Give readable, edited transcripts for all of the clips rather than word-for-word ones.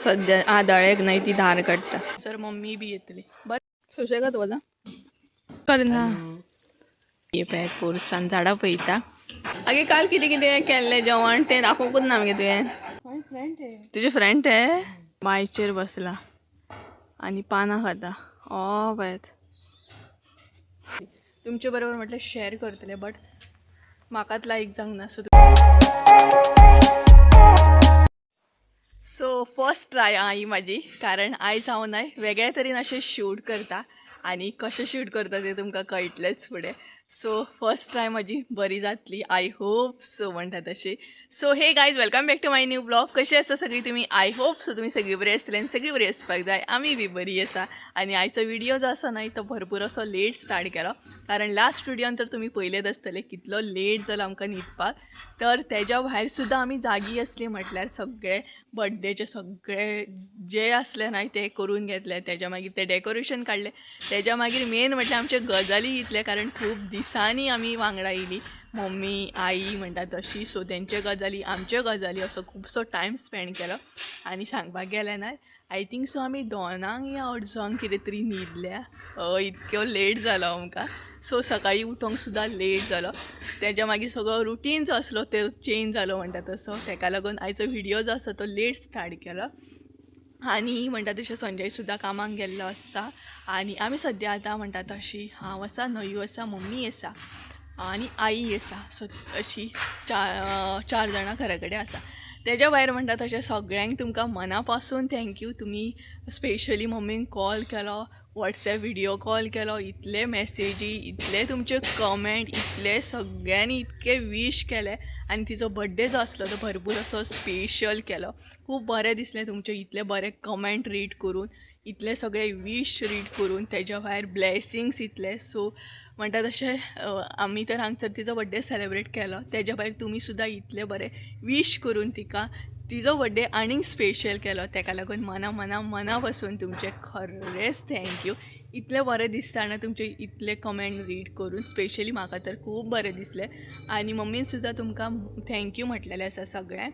सद्या आदाळ्याक नाही ती धार काडटा. सर मम्मी बी येतली. बरें, सुशेगाद वचा करना. हे पळय, पोरसान झाडां पळयता. आगे, काल कितें कितें केल्लें जेवण तें दाखोवंकूच ना मगे तुवें. तुजे फ्रेंड ते बांयचेर बसला आनी पानां खाता. ओ पळयात, तुमचे बरोबर म्हटल्यार शेअर करतले, बट म्हाकाच लायक जावंक ना. सो फर्स्ट ट्राय आहा ही म्हाजी, कारण आयज हांव न्हय वेगळ्या तरेन अशें शूट करता आनी कशें शूट करता तें तुमकां कळटलेंच फुडें. सो फर्स्ट ट्राय म्हाजी बरी जातली, I hope so म्हणटा तशी. So hey guys, welcome back to my new vlog. कशी आसा सगळी तुमी? I hope so तुमी सगळी बरी आसतली आनी सगळी बरी आसपाक जाय. आमी बी बरी आसा. आनी आयचो व्हिडियो जो आसा न्हय, तो भरपूर असो लेट स्टार्ट केलो, कारण लास्ट व्हिडियोन तर तुमी पयलेच आसतले कितलो लेट जालो आमकां न्हिदपाक. तर तेज्या भायर सुद्दां आमी जागी आसली, म्हटल्यार सगळे बड्डेचे सगळे जे आसले न्हय ते करून घेतले. तेज्या मागीर ते डेकोरेशन काडलें. तेज्या मागीर मेन म्हटल्यार आमचे गजाली इतले, कारण खूब दिसांनी आमी वांगडा येयली, मम्मी, आई म्हणटा तशी. सो तेंचे गजाली, आमच्यो गजाली, असो खुबसो टायम स्पेंड केलो. आनी सांगपाक गेलें न्हय, I think so आमी दोनांक या अडजांक कितें तरी न्हिदल्या. इतक्यो लेट जालो आमकां. सो सकाळीं उठोंक सुद्दां लेट जालो. तेज्या मागीर सगळो रुटीन जो आसलो तो चेंज जालो म्हणटा तसो. तेका लागून आयचो व्हिडियो जो आसा तो लेट स्टार्ट केलो. आनी म्हणटा तशें संजय सुद्दां कामाक गेल्लो आसा आनी आमी सद्या आतां म्हणटा तशी हांव आसा, न्हयू आसा, मम्मी आसा आनी आई आसा. सो अशी चार चार जाणां घरा कडेन आसा. तेज्या भायर म्हणटा तशें सगळ्यांक तुमकां मना पासून thank you. तुमी स्पेशली मम्मीन कॉल केलो, वॉट्सएप व्हिडियो कॉल केलो, इतले मॅसेजी, इतले तुमचे कमेंट, इतले सगळ्यांनी इतके वीश केले आनी तिचो बड्डे जो आसलो तो भरपूर असो स्पेशल केलो. खूब बरें दिसलें तुमचे इतले बरे कमेंट रीड करून, इतले सगळे वीश रीड करून, तेज्या भायर ब्लेसिंग्स इतले. सो म्हणटा तशें आमी तर हांगसर तिचो बड्डे सेलेब्रेट केलो, तेज्या भायर तुमी सुद्दां इतले बरे वीश करून तिका तिजो बड्डे आनीक स्पेशल केलो. तेका लागून मना मना मना पासून तुमचें खरेंच thank you. इतलें बरें दिसता ना तुमचे इतले कमेंट रीड करून. स्पेशली म्हाका तर खूब बरें दिसलें आनी मम्मीन सुद्दां तुमकां thank you म्हटलेलें आसा सगळ्यांक.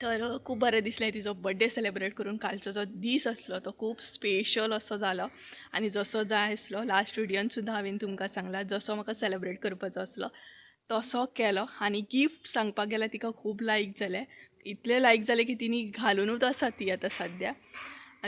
तर खूब बरें दिसलें तिचो बड्डे सेलेब्रेट करून. कालचो जो दीस आसलो तो खूब स्पेशल असो जालो आनी जसो जाय आसलो, लास्ट व्हिडियोन सुद्दां हांवें तुमकां सांगलां, जसो म्हाका सेलेब्रेट करपाचो आसलो तसो केलो. आनी गिफ्ट सांगपाक गेल्यार तिका खूब लायक जालें. इतलें लायक जालें की तिणी घालुनूच आसा ती आतां सद्या.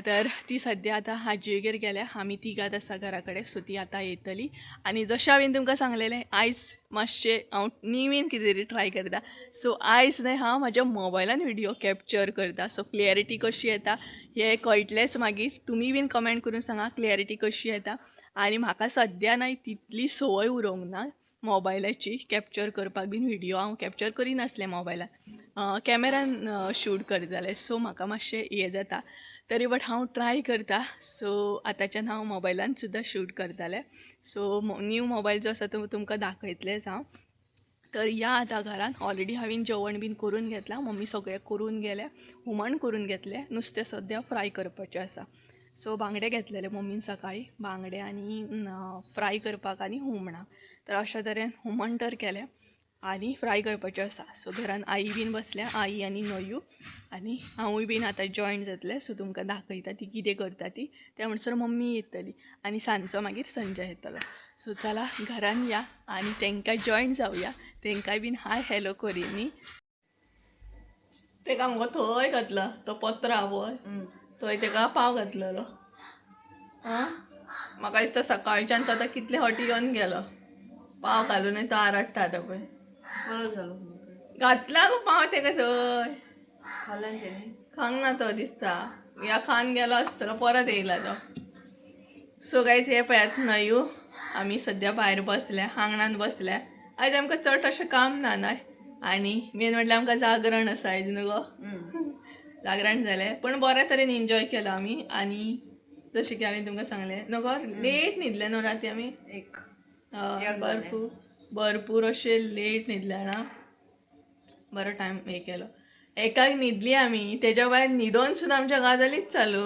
तर ती सद्या आतां आजयेगेर गेल्या. आमी तिगात आसा घरा कडेन. सो ती आतां येतली. आनी जशें हांवें तुमकां सांगलेलें, आयज मातशें हांव नवीन कितें तरी ट्राय करता. सो आयज न्हय हांव म्हाज्या मोबायलान व्हिडियो कॅप्चर करता. सो क्लॅरिटी कशी येता हें कळटलेंच मागीर. तुमी बीन कमेंट करून सांगा क्लॅरिटी कशी येता. आनी म्हाका सद्या न्हय तितली संवय उरोंक ना मोबायलाची कॅप्चर करपाक बीन. व्हिडियो हांव कॅप्चर करिनासलें मोबायलान, कॅमेरान शूट करतालें. सो म्हाका मातशें हें जाता तरी, बट हांव ट्राय करता. सो आतांच्यान हांव मोबायलान सुद्दां शूट करतालें. सो न्यू मोबायल जो आसा तो तुमकां दाखयतलेंच हांव. तर या आतां घरान. ऑलरेडी हांवें जेवण बीन करून घेतलां. मम्मी सगळें करून गेल्या, हुमण करून घेतलें, नुस्तें सद्या फ्राय करपाचें आसा. सो बांगडे घेतलेले मम्मीन सकाळीं, बांगडे आनी फ्राय करपाक आनी हुमणाक. तर अशा तरेन हुमण तर केलें आनी फ्राय करपाचें आसा. सो घरान आई बीन बसल्या, आई आनी नयू, आनी हांवूय बीन आतां जॉयन जातलें. सो तुमकां दाखयता ती कितें करता ती. त्या म्हणसर मम्मी येतली आनी सांजचो मागीर संजय येतलो. सो चला, घरान या आनी तांकां जॉयन जावया. तांकांय बीन हाय हॅलो करिनी. तेका मुगो थंय घातला तो पत्रो हा पळय, थंय तेका पाव घातलेलो. आं, म्हाका दिसता सकाळच्यान तो आतां कितले फावटी येवन गेलो. पाव घालून तो आराडटा आतां पळय. परत जालो. घातला गो पाव तेका थंय. खाल्यान तेणी? खांक ना तो दिसता, या खान गेलो आसतलो, परत येयला तो. सो गायज, हे पळयात न्हंयू. आमी सद्या भायर बसल्या, आंगणान बसल्या. आयज आमकां चड अशें काम ना न्हय. आनी मेन म्हटल्यार आमकां जागरण आसा आयज न्हू गो? जागरण जालें, पूण बऱ्या तरेन एन्जॉय केलो आमी. आनी जशें की हांवें तुमकां सांगलें न्हू गो, लेट न्हिदले न्हू राती आमी? एक. हय. एक. भरपूर भरपूर अशें लेट न्हिदले जाणा. बरो टायम हे केलो. एकाक न्हिदली आमी. तेज्या भायर न्हिदोन सुद्दां आमच्या गजालीच चालू,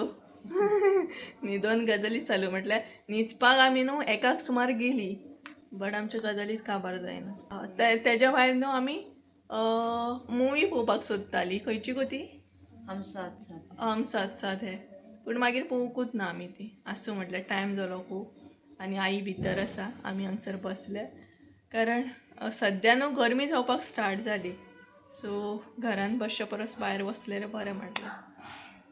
न्हिदोन गजालीच चालू. म्हटल्यार न्हिजपाक आमी न्हू एकाक सुमार गेली, बट आमच्या गजालीच काबार जायना. तेज्या भायर न्हू आमी मुवी पळोवपाक सोदताली. खंयची गो ती? हम साथ साथ हैं. हम साथ साथ है. पूण मागीर पळोवंकूच ना आमी ती. आसूं म्हटल्यार टायम जालो खूब आनी आई भितर आसा, आमी हांगसर बसले कारण सद्या न्हू गरमी जावपाक स्टार्ट जाली. सो घरान बसचे परस भायर बसलेलें बरें म्हटलें.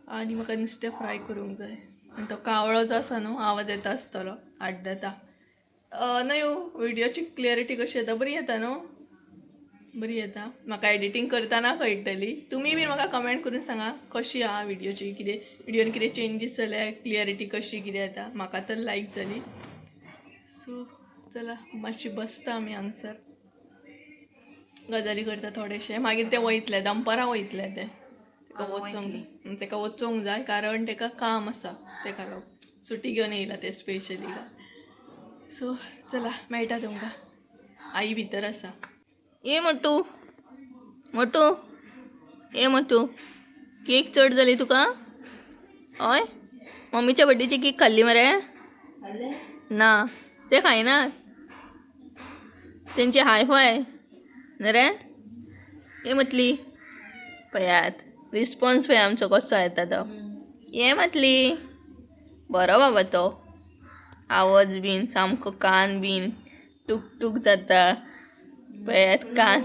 आनी म्हाका नुस्तें फ्राय करूंक जाय आनी तो कावळो जो आसा न्हू आवाज येता आसतलो, आड्डता. न्हय व्हिडियोची क्लियरिटी कशी येता? बरी येता न्हू? बरी येता. म्हाका एडिटींग करतना कळटली. तुमी बीन म्हाका कमेंट करून सांगा कशी आहा व्हिडियोची, कितें व्हिडियोन कितें चेंजीस जाल्या, क्लियरिटी कशी कितें येता. म्हाका तर लायक जाली. सो चला मातशी बसता आमी हांगसर, गजाली करता थोडेशे. मागीर ते वयतले, दनपारां वयतले ते. तेका वचोंक, तेका वचोंक जाय कारण तेका काम आसा, तेका लागून सुटी घेवन येयला ते स्पेशली. सो चला मेळटा तुमकां. आई भितर आसा. ये मोटू, मोटू, ये मोटू, केक चड जाली तुका? हय, मम्मीच्या बड्डेची केक खाल्ली मरे? ना, ते खायनात, तेंची हाय फाय न्ही रे. ये म्हटली, पळयात रिस्पॉन्स पळय आमचो कसो येता तो. ये म्हटली, बरो बाबा तो, आवाज बीन सामको, कान बीन टूक टूक जाता. पळयात कान,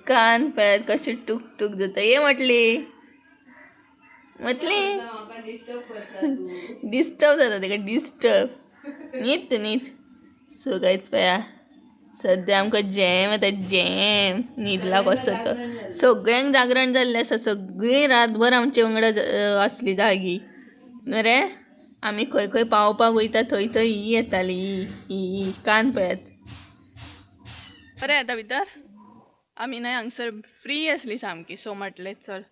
कान पळयात कशें टूक टूक जाता. ये म्हटली, म्हटली डिस्टर्ब जाता तेका, डिस्टर्ब. न्हीद तूं न्हीद. सो गायज पळया सद्या आमकां जॅम येता, जॅम. न्हिदला कसो तो. सगळ्यांक जागरण जाल्लें आसा, सगळीं रातभर आमचे वांगडा आसली जागी न्हू रे. आमी खंय खंय पावपाक वयता थंय थंय ही येताली. ही ही ही कान पळयात. बरें येता भितर. आमी न्हय हांगसर फ्री आसली सामकी. सो म्हटलें चल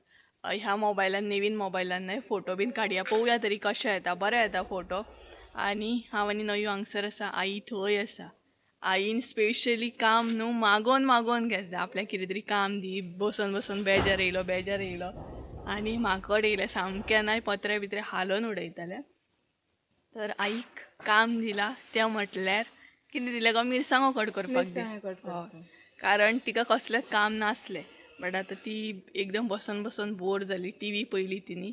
ह्या मोबायलान, नवीन मोबायलान न्हय फोटो बीन काडया, पळोवया तरी कशें येता. बरें येता फोटो. आनी हांव आनी नयू हांगसर आसा, आई थंय आसा. आईन स्पेशली काम न्हू मागोन मागोन घेतलें आपल्याक, कितें तरी काम दी, बसून बसून बेजार येयलो, बेजार येयलो. आनी माकड येयलें सामकें न्हय पत्रे बित्रे हालोवन उडयतालें. तर आईक काम दिलां तें म्हटल्यार कितें दिलें गो? मिरसांगो कट करपाक दी. हय, कारण तिका कसलेंच काम नासलें. बट आतां ती एकदम बसून बसून बोर जाली, टी व्ही पयली तिनी.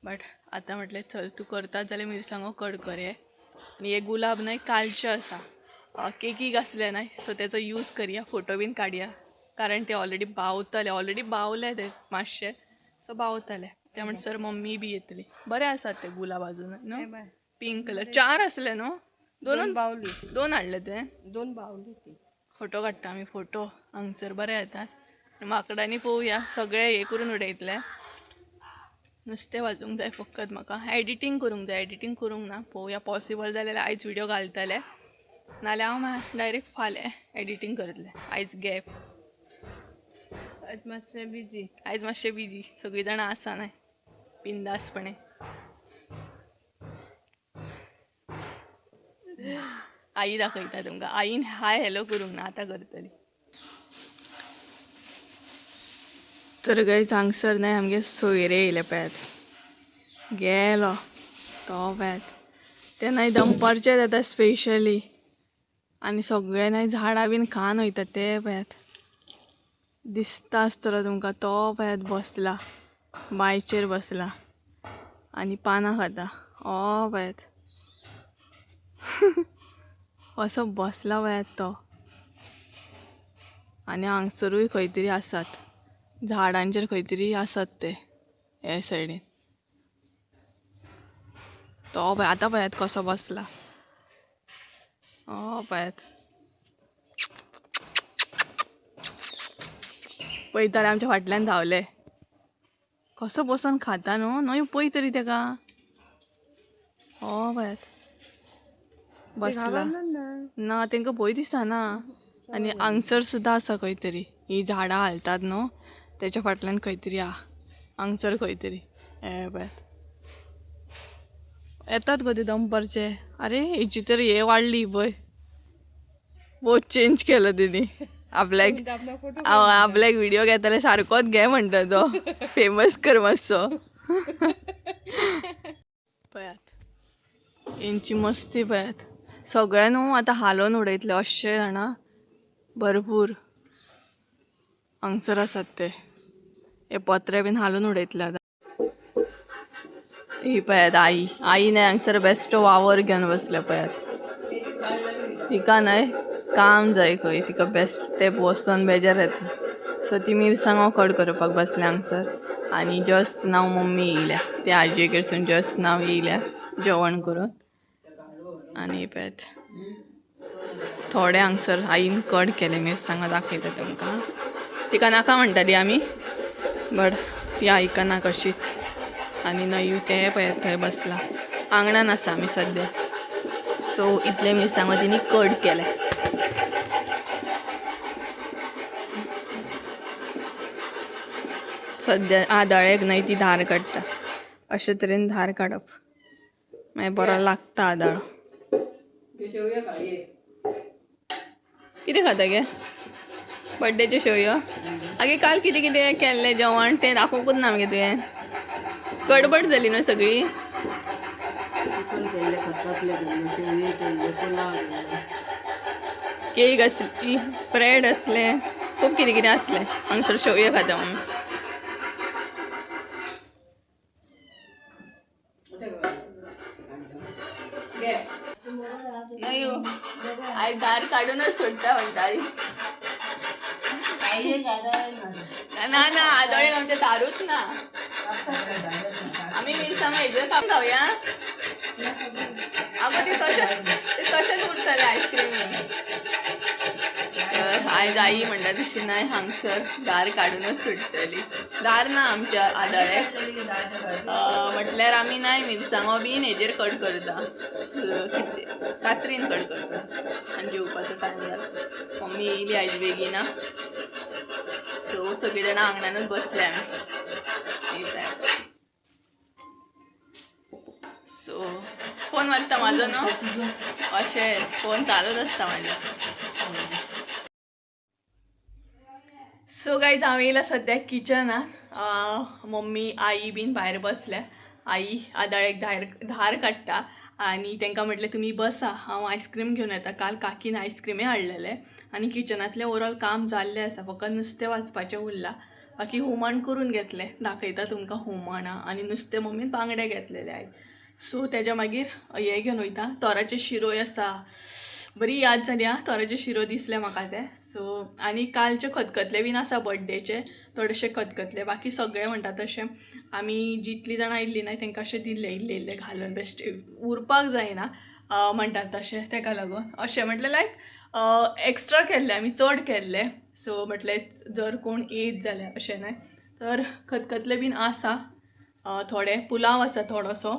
बट आतां म्हटलें चल तूं करता जाल्यार मिरसांगो कट कर. हे आनी हे गुलाब न्हय कालचे आसा, केकीक आसले न्हय, सो तेचो यूज करया, फोटो बीन काडया कारण ते ऑलरेडी बावतले, ऑलरेडी बावले ते मातशे, सो बावतले ते म्हणसर मम्मी बी येतली. बरें आसात ते गुलाब अजून न्हू, पिंक कलर. चार आसले न्हू? दोनूच बावली. दोन हाडले तुवें? दोन बावली ती. फोटो काडटा आमी फोटो, हांगसर बरे येतात. माकडांनी पळोवया सगळे हे करून उडयतले. नुस्तें भाजूंक जाय फकत म्हाका, एडिटींग करूंक जाय. एडिटींग करूंक ना, पळोवया पॉसिबल जाल्यार आयज व्हिडियो घालतले, नाल्यार हांव मागीर डायरेक्ट फाल्यां एडिटींग करतलें. आयज गॅप. आज मातशें बिजी. आयज मातशें बिजी, सगळीं जाणां आसा न्हय बिंदासपणे. आई दाखयता तुमकां. आईन हाय हॅलो करूंक ना, आतां करतली. तर गायज हांगसर न्हय आमगे सोयरे येयले पळयात, गेलो तो पळयात. ते न्हय दनपारचे येता स्पेशली आनी सगळे न्हय झाडां बीन खावन वयता. ते पळयात, दिसता आसतलो तुमकां, तो पळयात बसला बांयचेर बसला आनी पानां खाता. ओ पळयात कसो बसला पळयात तो. आनी हांगसरूय खंय तरी आसात, झाडांचेर खंय तरी आसात ते हे सायडीन. तो पळय आतां पळयात कसो बसला. ओ पळयात पळयताले आमच्या फाटल्यान धांवले. कसो बसून खाता न्हू न्हय, पळय तरी तेका. ओ पळयात बसला. ना तेंका भंय दिसना. आनी हांगसर सुद्दां आसा खंय तरी, ही झाडां हालतात न्हू तेच्या फाटल्यान खंय तरी आहा हांगसर खंय तरी. हे पळयात येतात गो ते दनपारचे. अरे हेची तर हे वाडली पळय, बहुत चेंज केलो तेणी आपल्याक. आपल्याक व्हिडिओ घेताले सारकोच घे म्हणटा तो, फेमस कर मातसो. पळयात हेंची मस्ती पळयात. सगळें न्हू आतां हालोवन उडयतले अशें जाणा, भरपूर हांगसर आसात ते. हे पत्रे बीन हालून उडयतले आतां. ही पळयात आई, आई न्हय हांगसर बेश्टो वावर घेवन बसल्या पळयात. तिका न्हय काम जाय खंय, तिका बेश्टें बसून बेजार येता. सो ती मिरसांगो कट करपाक बसल्या हांगसर. आनी जस्ट नाव मम्मी येयल्या, ते आजयेकडसून जस्ट नाव येयल्या जेवण करून. आनी पळयात थोडे हांगसर आईन कट केले मिरसांगो, दाखयता तुमकां. तिका नाका म्हणटाली आमी, बट ती आयकना कशीच. आनी नयू तें पळयात थंय बसला. आंगणान आसा आमी सद्या. सो इतले मिरसांगो तिणी कट केले. सद्या आदाळेक न्हय ती धार काडटा. अशे तरेन धार काडप मागीर बरो लागता आदाळो. कितें खाता गे बड्डेच्यो शेवयो? आगे काल कितें कितें केल्लें जेवण तें दाखोवंकूच ना मगे तुवें. गडबड जाली न्हू सगळी. चिकन केल्लें, खतखतलें केल्लें, शेवयो केल्ले, पुलाव केल्लो. केक आसली, ब्रेड आसले, खूब कितें कितें आसलें. हांगसर शेवयो खाता मम्मी. न्हय आई धार काडूनच सोडटा म्हणटा आई. ना ना, आदोळेक आमच्या दारूच ना. आमी मिरसांग हेज्यो खावया. आगो ते तशेंच, ते तशेंच उरतलें आयस्क्रीम. तर आयज आई म्हणटा तशी न्हय हांगसर दार काडूनच सुट्टली. दार ना आमच्या आदाळ्याक. म्हटल्यार आमी न्हय मिरसांगो बीन हेजेर कट करता, कितें कात्रीन कट करता. आनी जेवपाचो टायम जाला. मम्मी येयली आयज बेगीना. सो सगळीं जाणां आंगणानूच बसले आमी. सो फोन वाजता म्हाजो न्हू, अशेंच फोन चालूच आसता म्हाजो. सो गायज हांव येयला सद्याक किचनान. मम्मी आई बीन भायर बसल्या. आई आदाळेक धार धार काडटा आनी तांकां म्हटलें तुमी बसा, हांव आयस्क्रीम घेवन येता. काल काकीन आयस्क्रीमय हाडलेलें आनी किचनांतलें ओवरऑल काम जाल्लें आसा, फकत नुस्तें वाजपाचें उरलां. बाकी हुमण करून घेतलें, दाखयता तुमकां हुमण. आनी नुस्तें मम्मीन बांगडे घेतलेले आयज. सो तेज्या मागीर हें घेवन वयता, तोराचे शिरोय आसा. बरी याद जाली आं, तोराचे शिरो दिसले म्हाका ते. सो आनी कालचे खतखतले बीन आसा बड्डेचे, थोडेशे खतखतले. बाकी सगळे म्हणटा तशें आमी जितलीं जाणां येयल्लीं ना तांकां अशें दिल्लें इल्लें इल्लें घालून, बेश्टें उरपाक जायना म्हणटात तशें, तेका लागून अशें म्हटलें लायक एक्स्ट्रा केल्लें आमी, चड केल्लें. सो म्हटलें जर कोण येयत जाल्यार अशें न्हय. तर खतखतले बीन आसा थोडे, पुलाव आसा थोडोसो.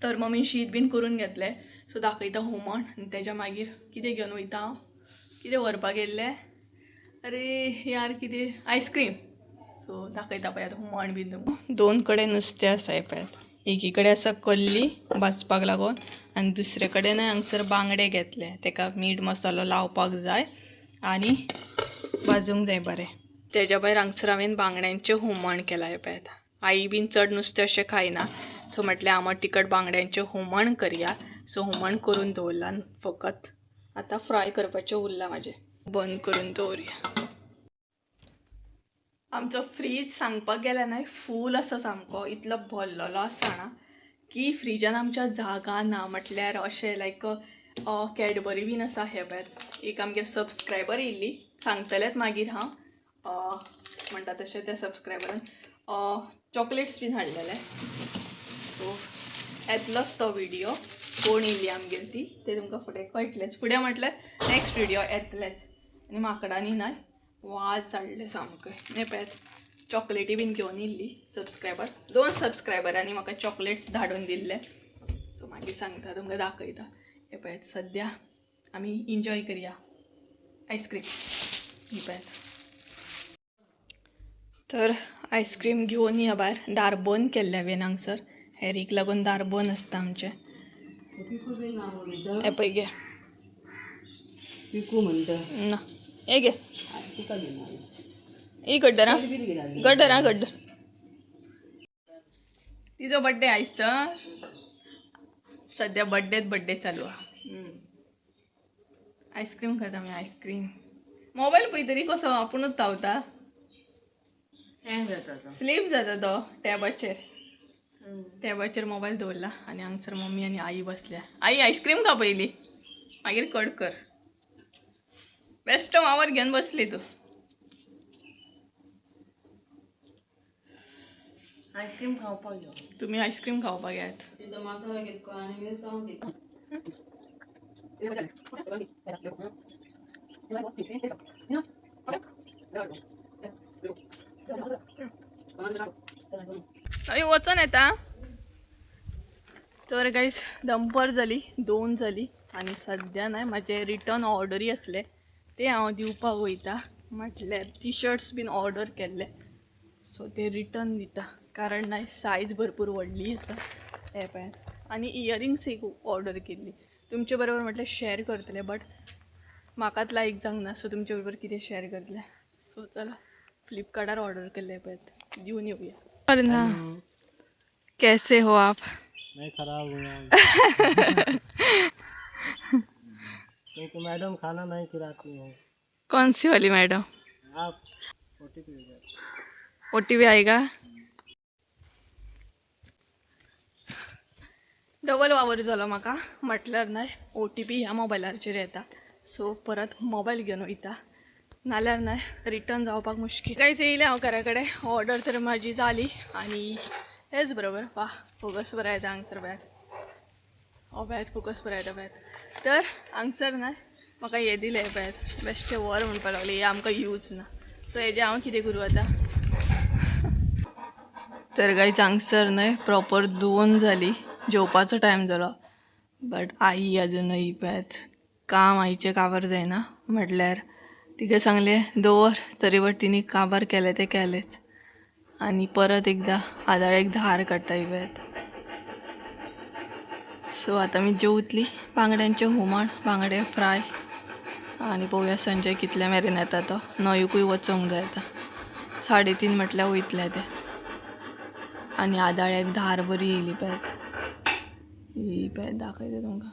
तर मम्मीन शीत बीन करून घेतलें. सो दाखयता हुमण. आनी तेज्या मागीर कितें घेवन वयता हांव, कितें व्हरपाक येयल्लें, अरे यार कितें, आयस्क्रीम. सो दाखयता पळयात हुमण बीन तुमकां. दोन कडेन नुस्तें आसा हें पळयात. एकी कडेन आसा कल्ली भाजपाक लागून आनी दुसरे कडेन हांगसर बांगडे घेतले, तेका मीठ मसालो लावपाक जाय आनी भाजूंक जाय बरें. तेज्या भायर हांगसर हांवें बांगड्यांचें हुमण केलां हें पळयात. आई बीन चड नुस्तें अशें खायना, सो म्हटलें आमट तिखट बांगड्यांचें हुमण करया. सो हुमण करून दवरलां, फकत आतां फ्राय करपाचें उरलां म्हाजें. बंद करून दवरुया. आमचो फ्रीज सांगपाक गेल्यार न्हय फूल आसा सामको, इतलो भरलेलो आसा जाणा की फ्रिजान आमच्या जागा ना. म्हटल्यार अशें लायक कॅडबरी बीन आसा हे पळयात. एक आमगेर सबस्क्रायबर येयल्ली, सांगतलेंच मागीर हांव म्हणटा तशें त्या सबस्क्रायबरान चॉकलेट्स बीन हाडलेले. सो येतलोच तो व्हिडियो, कोण येयली आमगेर ती ते तुमकां फुडें कळटलेंच. फुडें म्हटल्यार नेक्स्ट व्हिडियो येतलेच. आनी माकडांनी न्हय वाज हाडले सामकें. हें पळयात चॉकलेटी बीन घेवन येयल्ली सबस्क्रायबर, दोन सबस्क्रायबरांनी म्हाका चॉकलेट्स धाडून दिल्ले. सो मागीर सांगता तुमकां, दाखयता. हें पळयात सद्या आमी इन्जॉय करया आयस्क्रीम. ही पळयात. तर आयस्क्रीम घेवन या भायर. दार बंद केल्लें हांवें हांगसर, हॅरीक लागून दार बंद आसता आमचें. पिकू बीन ना उलयता. हें पळय घे. पिकू म्हणटा. ना हे घे. तुका घेना. ही गड्डर आं. कितें घेतली? गड्डर आं, गड्डर. तिजो बड्डे आयज तर सद्या बड्डेच बड्डे चालू आहा. आयस्क्रीम खाता आमी. आयस्क्रीम मोबायल पळय तरी कसो आपुणूच धांवता. हँग जाता तो. स्लीप जाता तो टॅबाचेर. टॅबाचेर मोबायल दवरला आनी हांगसर मम्मी आनी आई बसल्या. आई आयस्क्रीम खा पयली, मागीर कट कर. बेश्टो वावर घेवन बसली तूं. आयस्क्रीम खावपाक यो. तुमी आयस्क्रीम खावपाक येयात. तिचो मसालो कितको आनी मिरसांग कितको. आमी वचोन येता. तर गायज डंपर जाली, 2 जाली आनी सद्या न्हय म्हाजे रिटर्न ऑर्डरी आसले ते हांव दिवपाक वयता. म्हटल्यार टी शर्ट्स बीन ऑर्डर केल्ले, सो ते रिटर्न दिता कारण न्हय सायज भरपूर व्हडली आसा हे पळयात. आनी इयरिंग्स एक ऑर्डर केल्ली, तुमचे बरोबर म्हटल्यार शेअर करतले बट म्हाकाच लायक जावंक ना, सो तुमचे बरोबर कितें शेअर करतले. सो चला फ्लिपकार्टार ऑर्डर केल्ले पळयात, दिवन येवया. ना कैसे हो आप? मैं खराब हुआ क्योंकि मैडम खाना नहीं खिलाती हैं. कौन सी वाली मैडम? आप OTP. OTP आएगा. डबल वावर जालो म्हाका. म्हटल्यार न्हय OTP ह्या मोबायलाचेर येता, सो परत मोबायल घेवन वयता, नाल्यार न्हय रिटर्न जावपाक मुश्कील. कांयच येयलें हांव घरा कडेन, ऑर्डर तर म्हाजी जाली आनी तेच बरोबर वा फोकस बरो येता हांगसर पळयात. हो पळयात फोकस बरो येता पळयात. तर हांगसर न्हय म्हाका हें दिलें पळयात, बेश्टें वर म्हणपाक लागलें, हें आमकां यूज ना, सो हेजें हांव कितें करूं आतां. तर गायज हांगसर न्हय प्रॉपर 2 जाली, जेवपाचो टायम जालो बट I अजूनय पळयात काम आईचें काबार जायना. म्हटल्यार तिका सांगलें दवर, तरी बट तिने काबार केलें तें केलेंच आनी परत एकदां आदाळेक धार काडटा ही पळयात. सो आतां आमी जेवतली बांगड्यांचें हुमण, बांगडे फ्राय आनी पळोवया संजय कितल्या मेरेन येता तो. न्हंयकूय वचोंक जाय आतां, 3:30 म्हटल्यार वयतले ते. आनी आदाळ्याक धार बरी येयली पळयात, ही पळयात दाखयता तुमकां.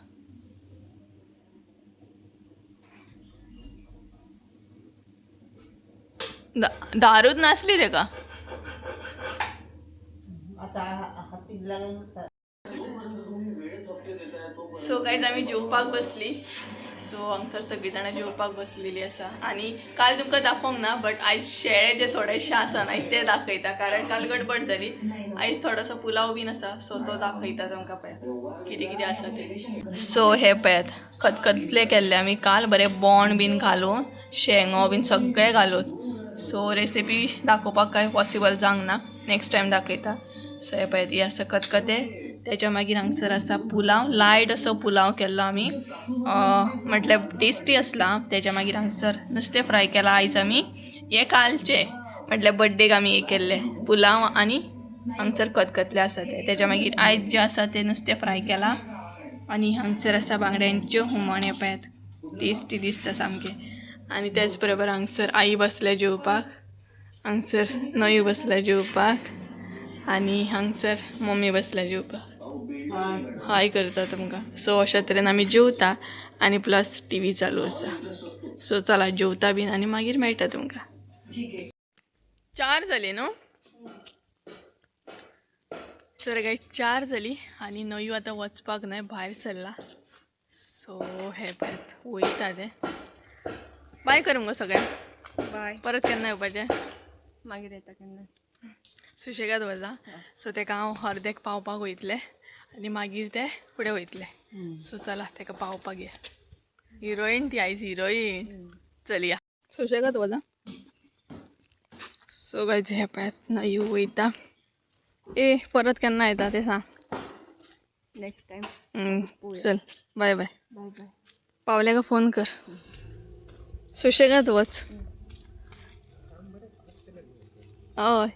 दारूच नासली तेका. सो गायज आमी जेवपाक बसली. सो हांगसर सगळीं जाणां जेवपाक बसलेली आसा आनी काल तुमकां दाखोवंक ना बट आयज शेळे जे थोडेशे आसा न्हय ते दाखयता, कारण काल गडबड जाली. आयज थोडोसो पुलाव बीन आसा, सो तो दाखयता तुमकां पळयात कितें कितें आसा तें. सो हे पळयात खतखतले केल्ले आमी काल, बरें बोंड बीन घालून, शेंगो बीन सगळें घालून. सो रेसिपी दाखोवपाक कांय पॉसिबल जावंक ना, नेक्स्ट टायम दाखयता. सो हे पळयात ही आसा खतखतें, त्याच्या मागीर हांगसर आसा पुलाव, लायट असो पुलाव केल्लो आमी, म्हटल्यार टेस्टी आसला. त्याच्या मागीर हांगसर नुस्तें फ्राय केलां आयज आमी, हे कालचे म्हटल्यार बड्डेक आमी हे केल्ले पुलाव आनी हांगसर खतखतले आसा ते. त्याच्या मागीर आयज जे आसा ते नुस्तें फ्राय केलां आनी हांगसर आसा बांगड्यांच्यो हुमण, हे पळयात टेस्टी दिसता सामकें. आनी तेच बरोबर हांगसर आई बसल्या जेवपाक, हांगसर नयू बसल्या जेवपाक आनी हांगसर मम्मी बसल्या जेवपाक. हाय करता तुमकां. सो अशा तरेन आमी जेवता आनी प्लस TV चालू आसा. सो चला जेवता बीन आनी मागीर मेळटा तुमकां. 4 जाली न्हू? तर काय 4 जाली आनी नयू आतां वचपाक न्हय भायर सरला. सो हे पळयात वयता ते. बाय कर मुगो सगळ्यांक. बाय. परत केन्ना येवपाचें? मागीर येता केन्ना. सुशेगाद वचा. सो तेका हांव अर्देक पावपाक वयतलें आनी मागीर ते फुडें वयतले. सो चला तेका पावपाक या. हिरोईन ती आयज, हिरोईन. चलया सुशेगाद वचा. सो गायज हे पळयात नयू वयता. ए परत केन्ना येता ते सांग. Next time. चल बाय बाय. बाय बाय. पावल्या का फोन कर. सुशेगाद वच. हय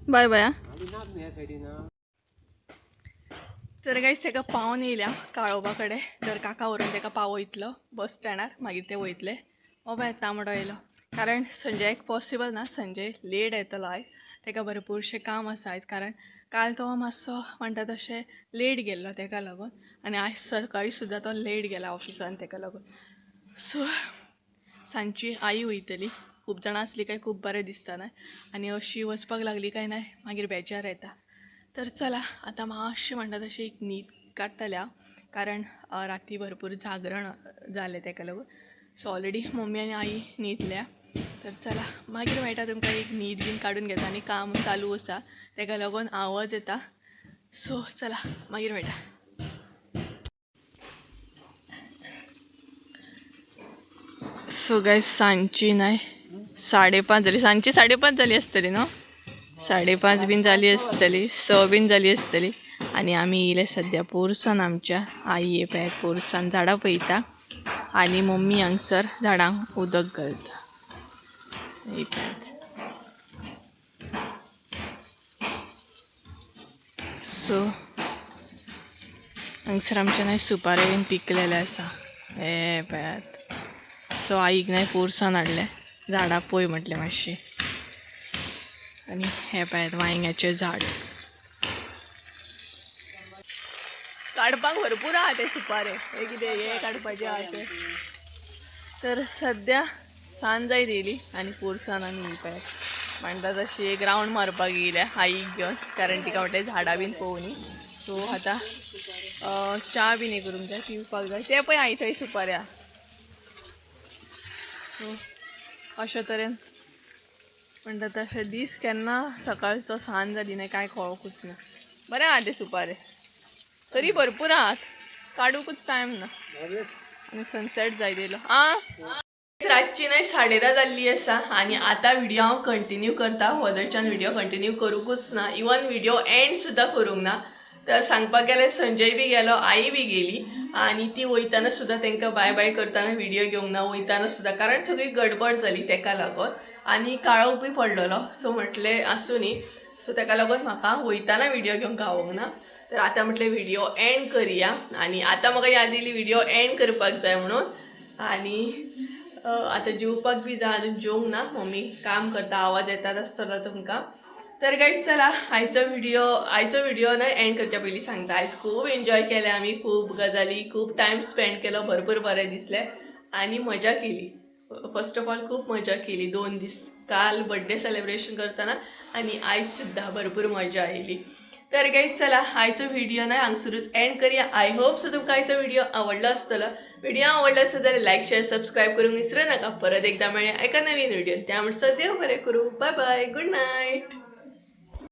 बाय बाय. तर गायज तेका पावन येयल्या काळोबा कडेन, तर काका व्हरून तेका पावयतलो बस स्टँडार, मागीर ते वयतले. हो पळय तांबडो येयलो कारण संजयाक पॉसिबल ना, संजय लेट येतलो आयज, तेका भरपूरशें काम आसा आयज, कारण काल तो मातसो म्हणटा तशें लेट गेल्लो तेका लागून, आनी आयज सकाळी सुद्दां तो लेट गेला ऑफिसान तेका लागून. सो सांजची आई वयतली. खूब जाणां आसली काय खूब बरें दिसता न्हय, आनी अशी वचपाक लागली काय नाय मागीर बेजार येता. तर चला आतां मातशें म्हणटा तशें एक न्हीद काडटलें हांव, कारण राती भरपूर जागरण जालें तेका लागून. सो ऑलरेडी मम्मी आनी आई न्हिदल्या. तर चला मागीर मेळटा तुमकां. एक न्हीद बीन काडून घेता आनी काम चालू आसा तेका लागून आवाज येता. सो चला मागीर मेळटा. सो गायज सांजची न्हय 5:30 जाली, सांजची 5:30 जाली आसतली न्हू, 5:30 बीन जाली आसतली, 6 बीन जाली आसतली. आनी आमी येयले सद्या पोरसान. आमच्या आई हे पळय पोरसान झाडां पळयता आनी मम्मी हांगसर झाडांक उदक घालता. ही पळयात. सो हांगसर आमच्या न्हय सुपारे बीन पिकलेले आसा, हे पळयात. सो आईक न्हय पोरसान हाडलें, झाडां पळय म्हटलें मातशी. आनी हे पळयात वांयग्याचें झाड. काडपाक भरपूर आहा ते सुपारे, हे कितें हे काडपाचे आहा ते. तर सद्या सांज जायत येयली आनी पोरसान आमी ही पळयात म्हणटा तशी एक रावंड मारपाक येयल्या आईक घेवन, कारण तिका म्हटलें झाडां बीन पळोवनी. सो आतां च्या बीन हे करूंक जाय, पिवपाक जाय. ते पळय आई थंय सुपारे आहा. सो अशा तरेन म्हणटा तशें दीस केन्ना सकाळचो सांज जाली न्हय कांय कळोकूच ना. बरें आहा ते सुपारे, तरी भरपूर आहात, काडूंकूच टायम ना. आनी सनसेट जायत येयलो. आं रातची न्हय 10:30 जाल्ली आसा आनी आतां व्हिडियो हांव कंटिन्यू करता. वदरच्यान व्हिडियो कंटिन्यू करूंकूच ना, इवन व्हिडियो एंड सुद्दां करूंक ना. तर सांगपाक गेल्यार संजय बी गेलो, आई बी गेली, आनी ती वयताना सुद्दां तांकां बाय बाय करतना व्हिडियो घेवंक ना वयताना सुद्दां, कारण सगळी गडबड जाली तेका लागून आनी काळोख बी पडलेलो. सो म्हटलें आसूं न्ही. सो तेका लागून म्हाका वयताना व्हिडियो घेवंक गावोंक ना. तर आतां म्हटलें व्हिडियो एंड करया, आनी आतां म्हाका याद येयली व्हिडियो एंड करपाक जाय म्हणून. आनी आतां जेवपाक बी जाय, अजून जेवंक ना, मम्मी काम करता, आवाज येतात आसतलो तुमकां. तर गायज चला आयचो व्हिडियो न्हय एंड करच्या पयलीं सांगता, आयज खूब एन्जॉय केलें आमी, खूब गजाली, खूब टायम स्पेंड केलो, भरपूर बरें दिसलें आनी मजा केली. फर्स्ट ऑफ ऑल खूब मजा केली 2 दीस, काल बड्डे सेलिब्रेशन करतना आनी आयज सुद्दां भरपूर मजा आयली. तर गायज चला आयचो व्हिडियो न्हय हांगसरूच एंड करया. I hope so तुमकां आयचो व्हिडियो आवडलो आसतलो. व्हिडियो आवडलो आसत जाल्यार लायक शेअर सबस्क्रायब करूंक विसरू नाका. परत एकदा मेळया एका नवीन व्हिडियोन, त्या म्हणसर देव बरें करूं. Bye bye, good night.